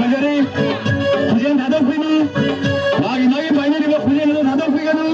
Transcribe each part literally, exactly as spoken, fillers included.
ꯐꯖꯔꯦ꯫ ꯈꯨꯖꯦꯡ ꯊꯥꯗꯣꯛꯄꯤꯅꯤ꯫ ꯃꯥꯒꯤ ꯃꯥꯒꯤ ꯄꯥꯏꯅꯔꯤꯕ ꯈꯨꯖꯦꯡ ꯑꯗꯨ ꯊꯥꯗꯣꯛꯄꯤꯒꯅꯨ꯫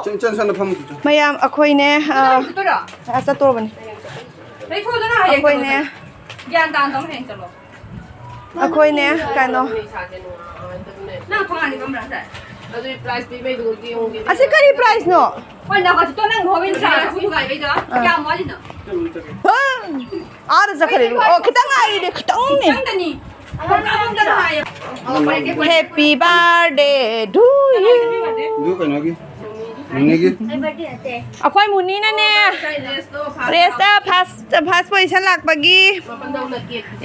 ꯆꯟ-, ꯆꯟ-, ꯆꯟꯅ ꯐꯝꯃꯨ, ꯆꯟ꯫ ꯃꯌꯥꯝ ꯑꯩꯈꯣꯏꯅꯦ, ꯑ, ꯆꯠꯇꯣꯏꯔꯣ? ꯑ, ꯆꯠꯇꯣꯔꯕꯅꯤ꯫ ꯂꯩꯊꯣꯛꯑꯣꯗꯅ ꯍꯌꯦꯡ ꯑꯩꯈꯣꯏꯅꯦ꯫ ꯆꯠꯂꯣ꯫ ꯒ꯭ꯌꯥꯟ ꯇꯥꯅ ꯇꯧꯅ ꯍꯌꯦꯡ ꯆꯠꯂꯣ꯫ ꯑꯩꯈꯣꯏꯅꯦ, ꯀꯩꯅꯣ꯫ ꯅꯪ ꯊꯣꯡꯍꯥꯟꯗꯤ ꯀꯔꯝꯕꯅꯣ ꯉꯁꯥꯏ? ꯑꯗꯨꯏ prize ꯄꯤꯕꯩꯗꯨ ꯌꯦꯡꯉꯨꯒꯦ꯫ ꯑꯁꯤ ꯀꯔꯤ prizeꯅꯣ? ꯍꯣꯏ, ꯅꯪ ꯍꯧꯖꯤꯛꯇꯣ ꯅꯪ ꯍꯣꯕꯦꯟ ꯁꯥꯔ ꯁꯨ ꯅꯨꯡꯉꯥꯏꯕꯩꯗꯣ꯫ ꯑꯥ꯫ ꯀꯌꯥꯝ ꯋꯥꯠꯂꯤꯅꯣ? ꯍꯝ! ꯑꯥꯗ ꯆꯠꯈ꯭ꯔꯦ꯫ ꯑꯣ, ꯈꯤꯇꯪ ꯉꯥꯏꯔꯤꯅꯦ, ꯈꯤꯇꯪꯅꯦ꯫ ꯈꯤꯇꯪꯗꯅꯤ꯫ ꯄꯨꯡ ꯑꯃꯃꯝꯗꯅ ꯍꯥꯏꯌꯦ꯫ Happy birthday to you꯫ ꯑꯗꯨ ꯀꯩꯅꯣꯒꯤ? ꯃꯨꯅꯤꯒꯤ? ꯑꯩꯈꯣꯏ ꯃꯨꯅꯤꯅꯅꯦ, race ꯇ first, first position ꯂꯥꯛꯄꯒꯤ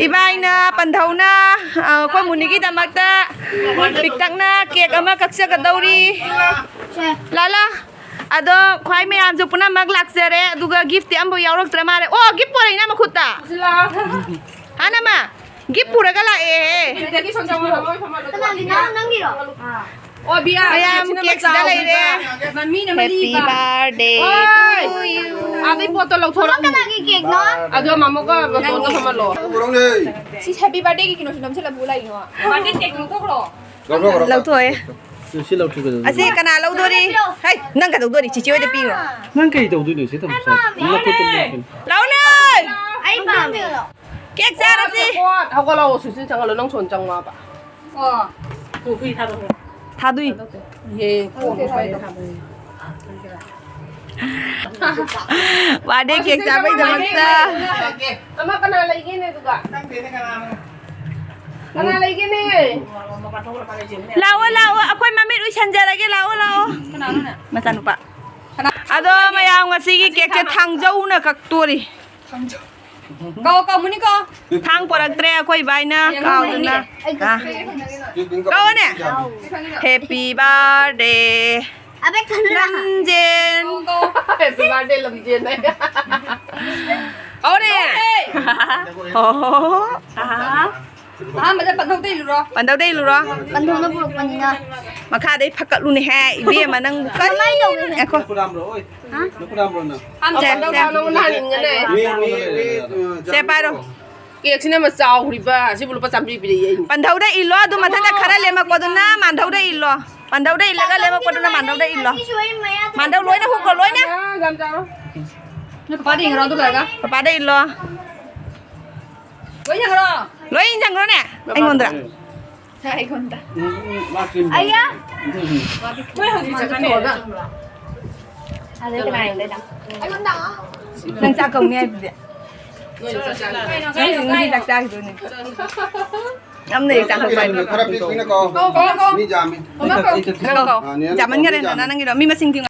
ꯏꯕꯥꯏꯅ, ꯄꯟꯊꯧꯅ, ꯑ, ꯑꯩꯈꯣꯏ ꯃꯨꯅꯤꯒꯤꯗꯃꯛꯇ ꯄꯤꯛꯇꯛꯅ cake ꯑꯃ ꯀꯛꯆꯒꯗꯧꯔꯤ꯫ ꯂꯥꯂꯥ, ꯑꯗꯣ ꯈ꯭ꯋꯥꯏ ꯃꯌꯥꯝꯁꯨ ꯄꯨꯝꯅꯃꯛ ꯂꯥꯛꯆꯔꯦ, ꯑꯗꯨꯒ gift ꯇꯤ ꯑꯃꯐꯥꯎ ꯌꯥꯎꯔꯛꯇ꯭ꯔ ꯃꯥꯜꯂꯦ꯫ ꯑꯣ, gift ꯄꯨꯔꯛꯏꯅ ꯃꯈꯨꯠꯇ꯫ ꯍꯥꯅꯃ, gift ꯄꯨꯔꯒ ꯂꯥꯛꯑꯦꯍꯦ꯫ ꯀꯅꯥꯒꯤꯅꯣ? ꯅꯪꯒꯤꯔꯣ? ꯑꯣ, ꯕꯤꯌꯥ, ꯃꯌꯥꯝ cake ꯁꯤꯗ ꯂꯩꯔꯦ꯫ ꯃꯃꯤꯅ ꯃꯔꯤ Happy ꯏꯕ꯫ Birthday ꯍꯣꯏ꯫ To you꯫ ꯑꯗꯩ ꯄꯣꯠꯇꯣ ꯂꯧꯊꯣꯔꯛꯎ꯫ ꯀꯅꯥꯒꯤ cake ꯅꯣ? ꯑꯗꯣ ꯃꯃꯣꯒ ꯕꯇꯣꯟꯒ ꯐꯝꯍꯜꯂꯣ꯫ ꯁꯤ happy birthday ꯒꯤ ꯀꯩꯅꯣꯁꯤ ꯅꯝꯁꯤꯜꯂꯝꯃꯨ ꯂꯥꯛꯏꯅꯣ꯫ Birthday cake ꯇꯣ ꯂꯧꯊꯣꯛꯈ꯭ꯔꯣ꯫ ꯂꯧꯊꯣꯛꯈ꯭ꯔꯣ꯫ ꯂꯧꯊꯣꯛꯑꯦ꯫ ꯁꯤ ꯂꯧꯊꯣꯛꯀꯗꯧꯕꯅꯤ꯫ ꯑꯁꯤ ꯀꯅꯥ ꯂꯧꯗꯣꯔꯤ? ꯍꯩ, ꯅꯪ ꯀꯩꯗꯧꯗꯣꯔꯤ? ꯆꯤꯆꯦ ꯍꯣꯏꯗ ꯄꯤꯔꯣ꯫ ꯅꯪ ꯀꯩ ꯇꯧꯗꯣꯏꯅꯣ ꯁꯤ ꯊꯝꯃꯣ ꯁ꯭ꯋꯥꯏꯗ? ꯅꯈꯨꯠꯇꯨ ꯃꯣꯠꯄꯅꯤ꯫ ꯂꯥꯎꯅꯦ! ꯑꯩ ꯄꯥꯝꯃꯦ꯫ Cake ꯆꯥꯔꯁꯤ꯫ ꯍꯧꯒꯠꯂꯛꯑꯣ, ꯁꯨꯁꯤꯟ ꯆꯪꯍꯜꯂꯣ, ꯅꯪ ꯁꯣꯟ ꯆꯪꯉꯣ ꯍꯥꯏꯕ꯫ ꯑꯣ꯫ ꯊꯥꯗꯣꯏ꯫ ꯌꯦ, ꯀꯣꯟ ꯁ꯭ꯋꯥꯏꯗ ꯊꯥꯗꯣꯏ꯫ Birthday cake ꯆꯥꯕꯩꯗꯃꯛꯇ꯫ ꯑꯃ ꯀꯅꯥ ꯂꯩꯒꯦꯅꯦ ꯑꯗꯨꯒ? ꯀꯅꯥ ꯂꯩꯒꯦꯅꯦ? ꯂꯥꯛꯑꯣ, ꯂꯥꯛꯑꯣ, ꯑꯩꯈꯣꯏ ꯃꯃꯤꯠ ꯎꯏꯁꯟꯖꯔꯒꯦ, ꯂꯥꯛꯑꯣ, ꯂꯥꯛꯑꯣ꯫ ꯀꯅꯥꯅꯣꯅꯦ? ꯃꯆꯥꯅꯨꯄꯥ꯫ ꯀꯅꯥ? ꯑꯗꯣ ꯃꯌꯥꯝ ꯉꯁꯤꯒꯤ cake ꯁꯦ ꯊꯥꯡꯖꯧꯅ ꯀꯛꯇꯣꯔꯤ꯫ ꯊꯥꯡꯖꯧ꯫ ꯀꯧ, ꯀꯧ, ꯃꯨꯅꯤ ꯀꯧ꯫ ꯊꯥꯡ ꯄꯣꯔꯛꯇ꯭ꯔꯦ ꯑꯩꯈꯣꯏ ꯏꯕꯥꯏꯅ, ꯀꯥꯎꯗꯅ꯫ ꯑꯥ꯫ ꯀꯧꯅꯦ꯫ Happy birthday꯫ ꯑꯕꯦ ꯈꯟꯅ꯫ ꯂꯝꯖꯦꯟ꯫ ꯀꯧ, ꯀꯧ꯫ Happy birthday, ꯂꯝꯖꯦꯟ꯫ ꯀꯧꯅꯦ꯫ ꯍꯣ꯫ ꯑꯍꯥ꯫ ꯑꯍꯥꯟꯕꯗ ꯄꯟꯊꯧꯗ ꯏꯜꯂꯨꯔꯣ꯫ ꯄꯟꯊꯧꯗ ꯏꯜꯂꯨꯔꯣ꯫ ꯄꯟꯊꯧꯅ ꯄꯨꯔꯛꯄꯅꯤꯅ꯫ ꯃꯈꯥꯗꯩ ꯐꯀꯠꯂꯨꯅꯦꯍꯦ, ꯏꯕꯦꯝꯃ, ꯅꯪꯕꯨ ꯀꯔꯤ? ꯀꯃꯥꯏꯅ ꯇꯧꯒꯦ? ꯉꯥꯏꯈꯣ꯫ ꯍꯥ? ꯅꯈꯨꯠ ꯍꯥꯝꯕ꯭ꯔꯣ ꯅꯪ? ꯍꯥꯝꯗꯦ, ꯍꯥꯝꯗꯦ꯫ ꯅꯪ ꯍꯥꯝꯅꯤꯡꯉꯅꯦ꯫ ꯃꯤ, ꯃꯤ, ꯃꯤ, ꯑ, ꯁꯦ, ꯄꯥꯏꯔꯣ꯫ Cake ꯁꯤꯅ ꯑꯃ ꯆꯥꯎꯔꯤꯕ, ꯁꯤꯕꯨ ꯂꯨꯄꯥ ꯆꯥꯝꯃꯔꯤ ꯄꯤꯔꯛꯏ ꯑꯩꯅ꯫ ꯄꯟꯊꯧꯗ ꯏꯜꯂꯣ, ꯑꯗꯨ ꯃꯊꯪꯗ ꯈꯔ ꯂꯦꯝꯃꯛꯄꯗꯨꯅ ꯃꯥꯟꯊꯧꯗ ꯏꯜꯂꯣ꯫ ꯃꯥꯟꯗꯧꯗ ꯏꯜꯂꯒ ꯂꯦꯝꯃꯛꯄꯗꯨꯅ ꯃꯥꯟꯗꯧꯗ ꯏꯜꯂꯣ꯫ ꯃꯥꯟꯗꯧ ꯂꯣꯏꯅ ꯍꯨꯛꯈ꯭ꯔꯣ, ꯂꯣꯏꯅ꯫ ꯅꯣꯏ ꯄꯄꯥꯗ ꯌꯦꯡꯉꯔꯣ, ꯑꯗꯨ ꯂꯣꯏꯔꯒ꯫ ꯄꯄꯥꯗ ꯏꯜꯂꯣ꯫ ꯂꯣꯏ ꯌꯦꯡꯈ꯭ꯔꯣꯅꯦ꯫ ꯑꯩꯉꯣꯟꯗ꯫ ꯑꯩꯉꯣꯟꯗ꯫ ꯎꯝ, ꯎꯝ, ꯎꯝ, ꯃꯥ ꯀ꯭ꯔꯤꯝ ꯑꯌꯥ! ꯎꯝ, ꯎꯝ, ꯎꯝ꯫ ꯃꯣꯏ ꯍꯧꯖꯤꯛ ꯆꯠꯈ꯭ꯔꯦ꯫ ꯑꯗꯩ ꯀꯅꯥ ꯌꯦꯡꯗꯣꯏꯅꯣ? ꯅꯪ ꯆꯥꯛ ꯀꯧꯅꯤ ꯍꯥꯏꯗꯨꯗꯤ꯫ ꯅꯪ ꯍꯧꯖꯤꯛ ꯆꯥꯛ ꯆꯥꯈꯤꯗꯣꯏꯅꯦ꯫ ꯌꯥꯝ ꯂꯩ ꯆꯥꯛ ꯀꯧꯕ ꯍꯥꯏꯗꯣ꯫ ꯈꯔ ꯄꯤꯛꯄꯅꯤꯅꯀꯣ꯫ ꯀꯧ, ꯀꯧ, ꯀꯧ꯫ ꯃꯤ ꯌꯥꯝꯃꯤ꯫ ꯅꯪ ꯀꯧ꯫ ꯑꯥ, ꯅꯦꯅꯦ ꯌꯥꯝꯃꯟꯈꯔꯦ ꯀꯧ, ꯃꯤ ꯌꯥꯝꯃꯤ꯫ ꯅꯅꯥ ꯅꯪꯒꯤꯗꯣ꯫ ꯃꯤ ꯃꯁꯤꯡ ꯊꯤꯉꯣ꯫